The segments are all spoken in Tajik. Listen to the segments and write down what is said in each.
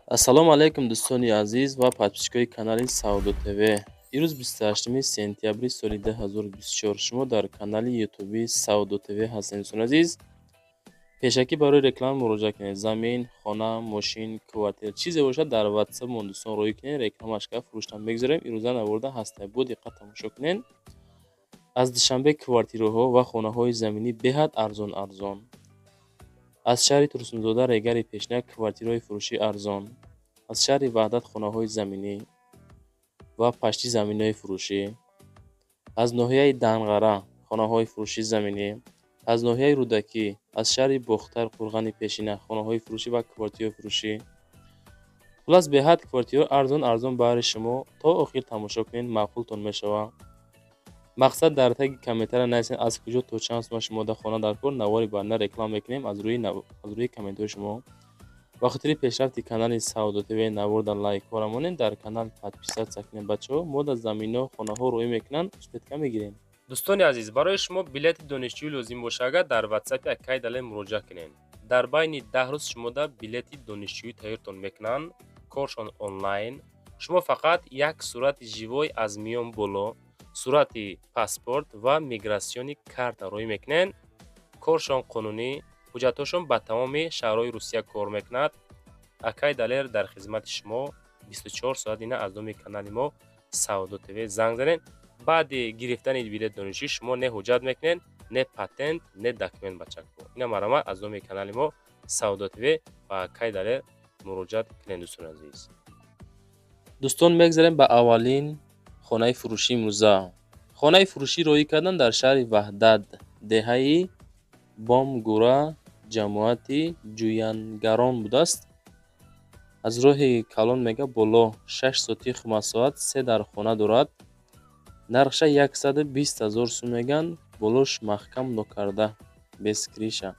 Ассалому алайкум, дӯстони азиз ва подписчикои канали Савдо ТВ. Ирӯз 28 сентябри соли 2024, шумо дар канали ютуби Савдо ТВ ҳастед. Дӯстони азиз, пешакӣ барои реклама муроҷиат кунед. Замин, хона, мошин, квартира, чизе бошад, дар ватсапмон, дӯстон, роҳӣ кунед, рекламашка фурӯштан мегузорем. Ирӯза наворда ҳастай, бо диққат тамошо кунед. Аз Душанбе квартираҳо ва хонаҳои заминӣ беҳад арзон арзон. Аз шаҳри Турсунзода, Регари пешина квартираҳои фурӯшӣ арзон. Аз шаҳри Ваҳдат хонаҳои заминӣ ва пашти заминҳои фурӯшӣ. Аз ноҳияи Данғара хонаҳои фурӯшии заминӣ. Аз ноҳияи Рӯдакӣ, аз шаҳри Бохтар, Қурғани пешина хонаҳои фурӯшӣ ва квартираҳои фурӯшӣ. Хуллас, беҳад квартираҳо арзон арзон баҳри шумо. То охир тамошо кунед, маъқултон мешавад. Мақсад, дар таги комментария нависед, аз куҷо, то чанд сума шумода хона дар кор. Навори баъдина реклама мекунем аз рӯи комментҳои шумо. Ба хотири пешрафти канали Савдо ТВ наворда лайкҳоро монед, дар канал подписаться кунед. Бачаҳо, мо дар заминҳо, хонаҳо роҳӣ мекунанд, успеть ка мегирем. Дӯстони азиз, барои шумо билети донишҷӯӣ лозим бошад, агар дар ватсапи акай Далер муроҷиат кунед, дар байни 10 рӯз шумода билети донишҷӯӣ тайёртон мекунанд. Коршон онлайн. Шумо фақат як сурати живой аз миён боло, сурати паспорт ва миграционный карта роҳӣ мекунед. Коршон қонунӣ, ҳуҷҷатҳошон ба тамоми шаҳрҳои Русия кор мекунад. Акай Далер дар хизмати шумо 24 соат. Ина аз номи канали мо Савдо ТВ занг занед. Баъди гирифтани билети донишҷӯӣ шумо не ҳуҷҷат мекунед, не патент, не документ. Бачако, ина марҳамат, аз номи канали мо Савдо ТВ ба акай Далер муроҷиат кунед, дӯстони азиз. Дӯстон, мегзарем ба аввалин хонаи фурӯшии имрӯза. Хонаи фурӯшӣ роҳӣ кардан дар шаҳри Ваҳдат, деҳаи Бомгура, ҷамоати Ҷӯянгарон будааст. Аз роҳи калон мега боло 6 сотих масоҳат, се дар хона дорад. Нархша 120 000 сум мегӯянд. Болош маҳкам нокарда, без крыша.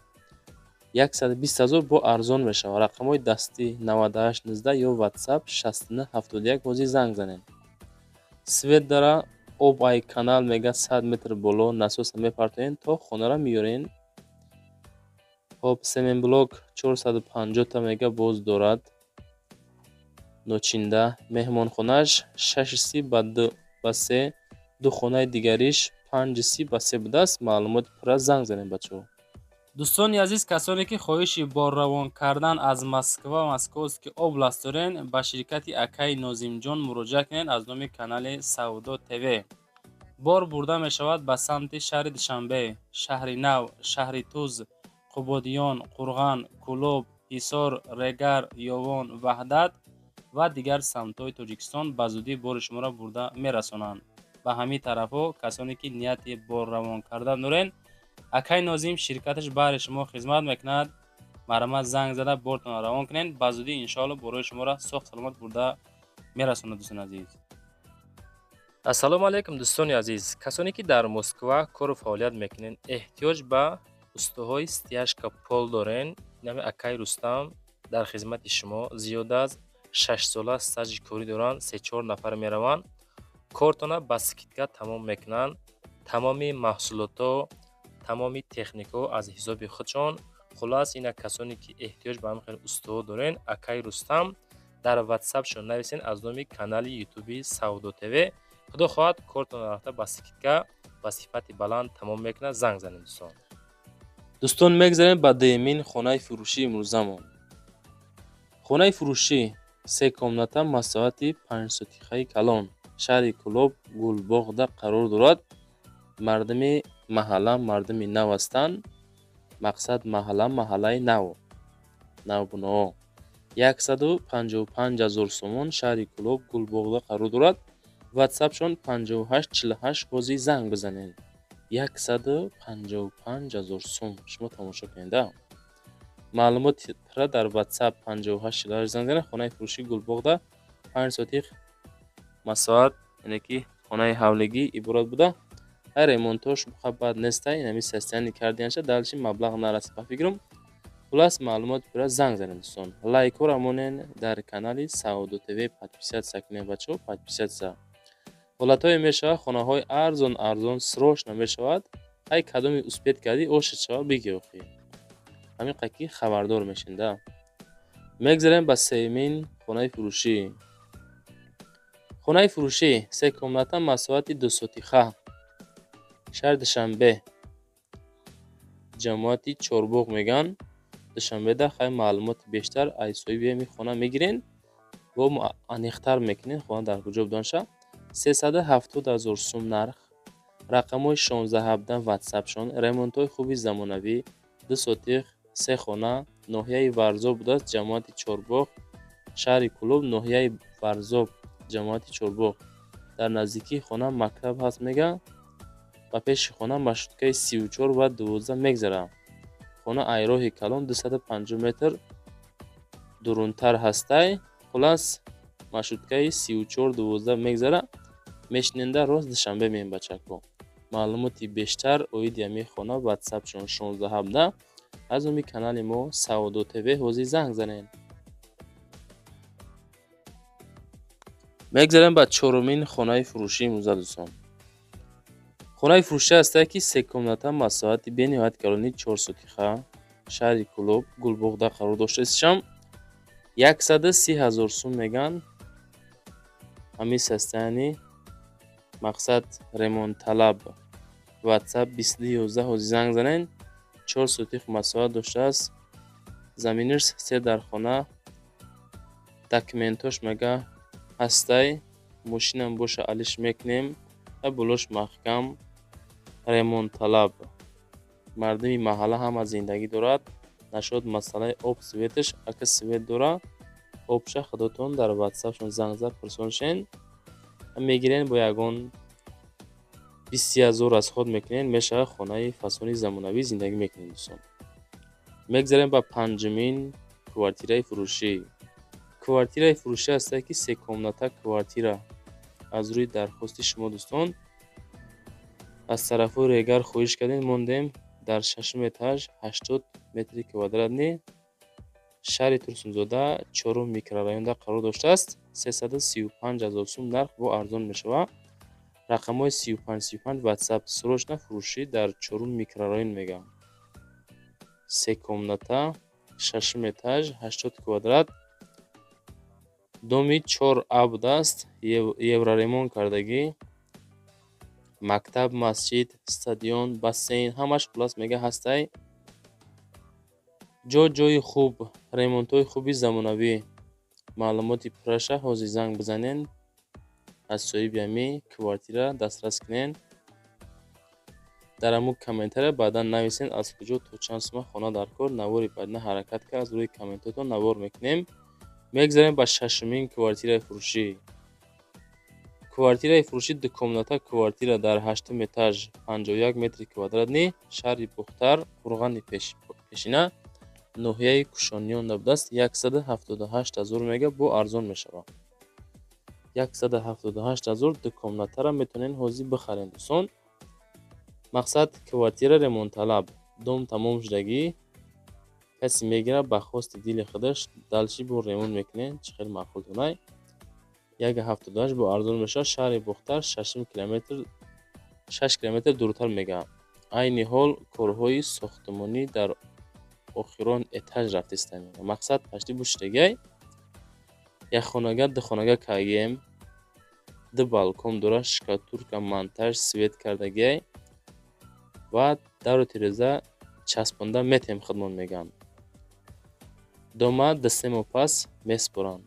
120 000, бо арзон мешавад. Рақамҳои дастӣ 98 19 ё ватсап 69 71, ҳозир занг занед. Свет дара, об ай канал мега 100 метр боло насоса мепартоед, то хонара меёрен. Хоб, цементблок 450-та мега боз дорад. Ночинда меҳмонхонааш 6,30 ба се, ду хонаи дигариш 5,30 ба 3 будааст. Маълумоти пурра занг занед, бачаҳо. Дӯстони азиз, касоне ки хоҳиши борравон кардан аз Москва, Московский область дорен, ба ширкати акаи Нозимҷон муроҷиат кунед. Аз номи канали Савдо ТВ бор бурда мешавад ба самти шаҳри Душанбе, Шаҳри Нав, шаҳри Туз, Қубодиён, Қурған, Кӯлоб, Ҳисор, Регар, Ёвон, Ваҳдат ва дигар самтҳои Тоҷикистон. Ба зудӣ бори шуморо бурда мерасонанд ба ҳамин тарафҳо. Касоне ки нияти борравон кардан дорен, акай Нозим ширкаташ баҳри шумо хизмат мекунад. Марҳамат, занг зада бортонро равон кунед. Ба зудӣ, иншоалло, борои шуморо соғ саломат бурда мерасонад, дӯстони азиз. Ассалому алайкум, дӯстони азиз. Касоне ки дар Москва кору фаъолият мекунед, эҳтиёҷ ба устоҳои стяжка пол дорен, нами акай Рустам дар хизмати шумо. Зиёда аз 6-сола стажи корӣ доранд. Се-чор нафар мераванд, кортона ба скидка тамом мекунанд. Тамоми маҳсулотҳо, тамоми техникаҳо аз ҳисоби худшон. Хуллас, ина касоне ки эҳтиёҷ ба ҳамин хел устоҳо дорен, акай Рустам дар ватсапшон нависен, аз номи канали ютуби Савдо ТВ. Худо хоҳад, кортонро рафта ба скидка, ба сифати баланд тамом мекунад. Занг занед, дӯстон. Дӯстон, мегзарем ба дуюмин хонаи фурӯшии имрӯзамон. Хонаи фурӯшӣ се комната, масоҳати 5 сотихаи калон, шаҳри Кӯлоб, Гулбоғда қарор дорад. Мардуми маҳалла мардуми нав ҳастанд. Мақсад, маҳалла маҳаллаи нав, навбуноҳо. 155 000 сомон, шаҳри Кӯлоб, Гулбоғда қарор дорад. Ватсапшон 58 48, ҳозир занг бизанед. 155 000 сум, шумо тамошо кунед. Маълумоти пурра дар ватсап 58 48 занг занед. Хонаи фурӯшии Гулбоғда, 5 сотих масоҳат, яъне ки хонаи ҳавлигӣ иборат буда. Ҳай, ремонтҳош бад нестай, инами состояние кардианша, дальше маблағ нарасид, ба фикрам. Хуллас, маълумоти пурра занг занед, дӯстон. Лайкҳоро монед, дар канали Савдо ТВ подписаться кунед, бачаҳо, подписаться. Ҳолатҳое мешавад, хонаҳои арзон арзон срочно мешавад. Ҳай, кадоме успеть кардӣ, ошид шава, бигӣ охи. Ҳамин қадр ки хабардор мешем да. Мегзарем ба сеюмин хонаи фурӯшии имрӯзамон. Хонаи фурӯшӣ. Хонаи фурӯшӣ се комната, масоҳати 2 сотиха, шаҳри Душанбе, ҷамоати Чорбоғ мегӯянд. Душанбеда хай маълумоти бештар аз соҳиби ҳамин хона мегирен, бо аниқтар мекунед, хона дар куҷо буданша. 370 000 сум нарх, рақамҳои 1617 ватсапшон. Ремонтҳои хуби замонавӣ, 2 сотих, се хона, ноҳияи Варзоб будааст, ҷамоати Чорбоғ, шаҳри Кӯлоб, ноҳияи Варзоб, ҷамоати Чорбоғ. Дар наздикии хона мактаб ҳаст, мегӯянд. Ба пеши хона маршруткаи 34 ва 12 мегзарад. Хона ай роҳи калон 250 метр дурунтар ҳастай. Хулас, маршруткаи 34, 12 мегзарад. Мешиненда, рост Душанбе меем, бачако. Маълумоти бештар оиди ҳамин хона ватсапшон 1617, аз номи канали мо Савдо ТВ ҳозир занг занед. Мегзарем ба чорумин хонаи фурӯшии имрӯза, дӯстон. Хонаи фурӯшӣ ҳастае, ки се комната, масоҳати бениҳоят калони 4 сотиха, шаҳри Кӯлоб, Гулбоғда қарор доштаистшам. 130 000 сум мегӯянд. Ҳамин состояние, мақсад, ремонтталаб. Ватсап 2211, ҳозир занг занед. 4 сотих масоҳат доштааст, заминаш се дар хона, документош, мега, ҳастай, мошинам боша, алиш мекунем ва болош маҳкам, ремонтталаб. Мардуми маҳалла ҳама зиндагӣ дорад. Нашуд масъалаи об, светаш, ака, свет дора, обша худотон дар ватсапшон занг зад, пурсон шен, мегирен, бо ягон 20 000 расход мекунед, мешавад хонаи фасони замонавӣ, зиндагӣ мекунед, дӯстон. Мегзарем ба панҷумин квартираи фурӯшӣ. Квартираи фурӯшӣ ҳастае, ки се комната квартира, аз рӯи дархости шумо, дӯстон, аз тарафҳои Регар хоҳиш кардем, мондем. Дар шашум этаж, 80 метри квадратный, шаҳри Турсунзода, чорум микрорайонда қарор доштааст. 335 000 сум нарх, бо арзон мешавад. Рақамҳои 3535 ватсап. Срочно фурӯшӣ дар чорум микрорайон, мегӯям. Се комната, шашум этаж, 80 квадрат, доми 4А будааст, евроремонт кардагӣ. Мактаб, масҷид, стадион, бассейн, ҳамаш, хулас, мега, ҳастай. Ҷо ҷои хуб, ремонтҳои хуби замонавӣ. Маълумоти пурраша ҳозир занг бизанед, аз соҳиби ҳамин квартира дастрас кунед. Дар ҳамун комментария баъдан нависед, аз куҷо, то чанд сума хона дар кор. Навори баъдина ҳаракат кард, аз рӯи комментҳоятон навор мекунем. Мегзарем ба шашумин квартираи фурӯшӣ. Квартираи фурӯшӣ дукомната квартира дар ҳаштум этаж, 51 метри квадратный, шаҳри Бухтар, Қурғани Пешина, ноҳияи Кушониёнда будааст. 178 000 мега, бо арзон мешавад. 178 000 дукомнатаро метавонед ҳозир бихаред, дӯстон. Мақсад, квартира ремонтталаб, дом тамом шудагӣ, касе мегирад, ба хости дили худаш дальше бо ремонт мекунед, чӣ хел маъқултонай. 1,78 бо арзон мешавад. Шаҳри Бухтар, шашум километр, 6 километр дуртар, мегӯям. Айни ҳол корҳои сохтмонӣ дар охирон этаж рафтиста. Мақсад, почти бушидагиай, як хонага, ду хонага кардагием, ду балкон дорад, штукатурка, монтаж, свет кардагиай ва дару тиреза часпонда метем худмон, мегӯянд. Дома 2-3 моҳ пас месупоранд.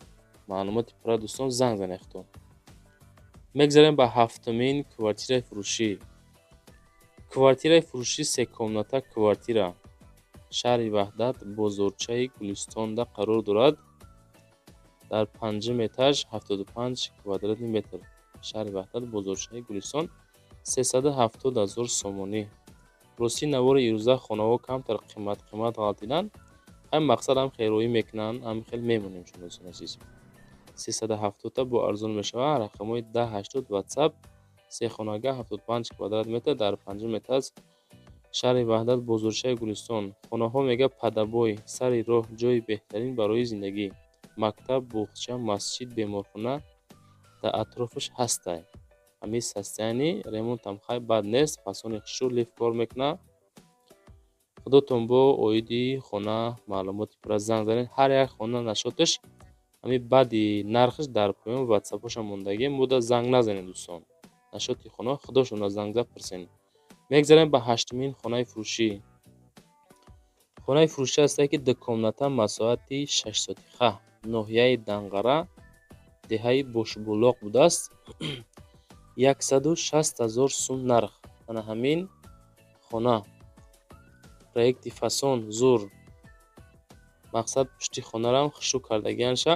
Маълумоти пурра, дӯстон, занг занед худтон. Мегзарем ба ҳафтумин квартираи фурӯшӣ. Квартираи фурӯшӣ секомната квартира, шаҳри Ваҳдат, бозорчаи Гулистонда қарор дорад, дар панҷум этаж, 75 квадратный метр, шаҳри Ваҳдат, бозорчаи Гулистон, 370 000 сомонӣ. Ростӣ, навори ирӯза хонаҳо камтар қимат қимат ғалтиданд. Ҳамин мақсад ҳам хелроӣ мекунанд, ҳамин хел мемонем шумо, дӯстони азиз. 370-та бо арзон мешавад. Рақамҳои 1080 ватсап. Сехонага, 75 квадрат метр, дар панҷум этаж, шаҳри Ваҳдат, бозорчаи Гулистон. Хонаҳо, мега, под обой, сари роҳ, ҷои беҳтарин барои зиндагӣ. Мактаб, боғча, масҷид, беморхона дар атрофаш ҳастай. Ҳамин состояние, ремонтам хай бад нест, фасони хушрӯ, лифт кор мекунад. Худотон бо оиди хона маълумоти пурра занг занед. Ҳар як хона нашоташ Ҳамин баъди нархаш дар поён ватсапоша мондагӣ, мода занг назанед, дӯстон. Насчёти хона худошона занг зад пурсен. Мегзарем ба ҳаштумин хонаи фурӯшӣ. Хонаи фурӯшӣ ҳастае, ки ду комната, масоҳати 6 сотиха, ноҳияи Данғара, деҳаи Бошбулоқ будааст. 160 000 сум нарх. Ана ҳамин хона проекти фасон, зур. Мақсад, пушти хонарам хушрӯ кардагианша.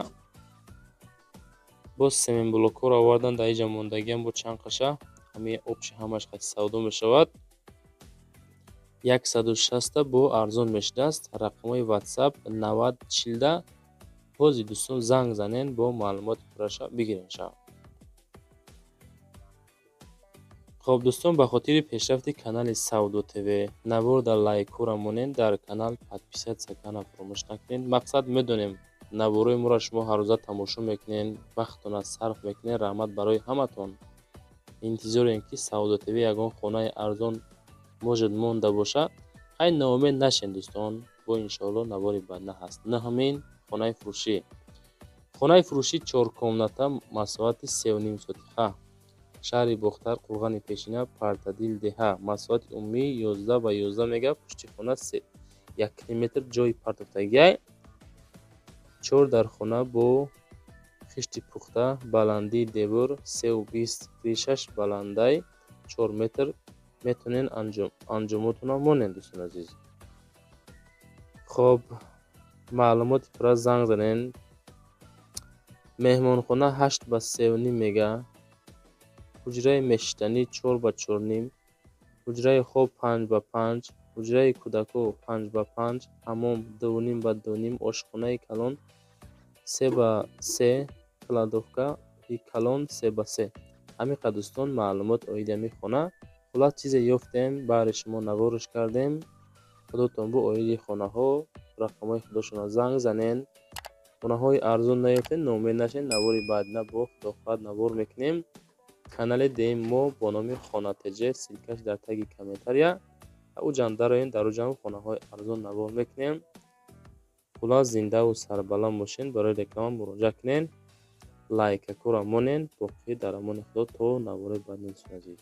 Боз семенблокҳоро овардан, дар инҷа мондагиам бо чанд қаша. Ҳамин общий ҳамаш қати савдо мешавад. 160-та бо арзон мешудааст. Рақамҳои ватсап 90 40-да. Ҳозир, дӯстон, занг занен, бо маълумоти пурраша бигиренша. Хоб, дӯстон, ба хотири пешрафти канали Савдо ТВ навор дар лайкҳоро монед, дар канал подписаться кардан фаромӯш накунед. Мақсад, медонем, наворои моро шумо ҳаррӯза тамошо мекунед, вақтона сарф мекунед. Раҳмат барои ҳаматон. Интизорем, ки Савдо ТВ ягон хонаи арзон может монда бошад. Хай, ноумед нашед, дӯстон, бо иншоалло навори баъдна ҳаст. Нӯҳумин хонаи фурӯшӣ. Хонаи фурӯшӣ чоркомната, масоҳати 3,5 сотиха, шаҳри Бохтар, Қурғани Пешина, Партадил деҳа. Масоҳати умумӣ 11 ба 11 мега. Пушти хона 1 метр ҷои партофтагиай. Чор дар хона бо хишти пухта, баландии девор 3,20, крышаш баландай 4 метр. Метавонед анҷомотонро монед, дӯстони азиз. Хоб, маълумоти пурра занг занед. Меҳмонхона 8 ба 3,5 мега, ҳуҷраи мешиштанӣ 4 ба 4,5, ҳуҷраи хоб 5 ба 5, ҳуҷраи кӯдако 5 ба 5, ҳаммом 2,5 ба 2,5, ошхонаи калон 3 ба 3, кладовкаи калон 3 ба 3. Ҳамин қадр, дӯстон, маълумот оиди ҳамин хона. Хуллас, чизе ёфтем, баҳри шумо наворш кардем. Худотон бо оиди хонаҳо рақамҳои худошонро занг занед. Хонаҳои арзон наёфтед, ноумед нашед. Навори баъдина бо худо хоҳад навор мекунем. Канали дуюми мо бо номи Хона ТЖ, ссылкаш дар таги комментария. Уҷам дароед, дар уҷам хонаҳои арзон навор мекунем. Хуллас, зиндаву сарбаланд бошед. Барои реклама муроҷиат кунед, лайкакҳоро монед. Боқӣ дар амони Худо то навори баъд, дӯстони азиз.